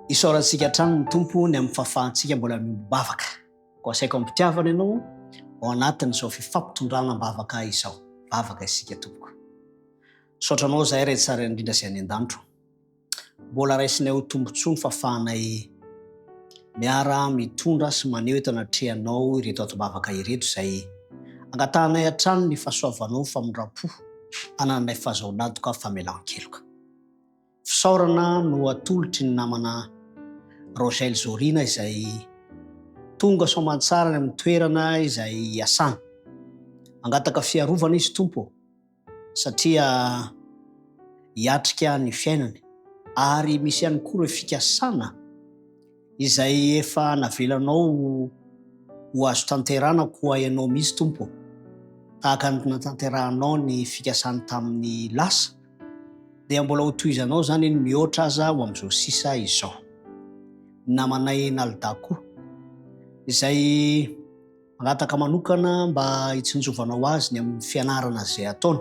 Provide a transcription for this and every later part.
Isaorantsika hatrany ny Tompo ny amin'ny fahafahantsika mbola miombom-bavaka. Koa asaiko am-pitiavana ianao ao anatin'izao fifampitondrana am-bavaka izao. Vavaka isika tompoko. Misaotra anao izahay Ray tsara indrindra izay any an-danitro. Mbola raisinay ho tombontsoa ny fahafahanay miara mitondra sy maneho eto anatrehanao ireto atom-bavaka ireto izay angatahanay hatrany ny fahasoavanao famindram-po hanananay fahazahoan'antoka famelan-keloka. Fisaorana no atolotry ny namana Rogel Zorina izay tonga soamantsara any amin'ny toerana izay iasany. Mangataka fiarovana izy Tompo ô, satria hiatrika ny fiainany ary misy ihany koa ireo fikasana izay efa navelanao ho azo tanterahana koa ianao mihitsy Tompo ô, tahaka ny natanterahanao ny fikasany tamin'ny lasa dia mbola ho tohizanao izany eny mihoatra aza ho amin'izao sisa izao. Ny namanay Nalda koa izay mangataka manokana mba hitsinjovanao azy ny amin'ny fianarana izay ataony.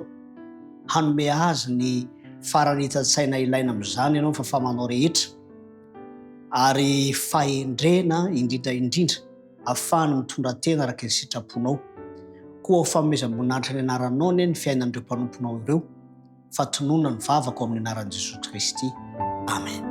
Hanome azy ny faranita-tsaina ilaina amin'izany ianao fa famanao rehetra ary fahendrena indrindra indrindra afahany mitondra tena araka ny sitraponao. Koa ho fanomezam-boninahitra ny anaranao anie ny fiainan'ireo mpanomponao ireo, fa tononina ny vavaka ao amin'ny anaran'i Jesoa Kristy. Amen.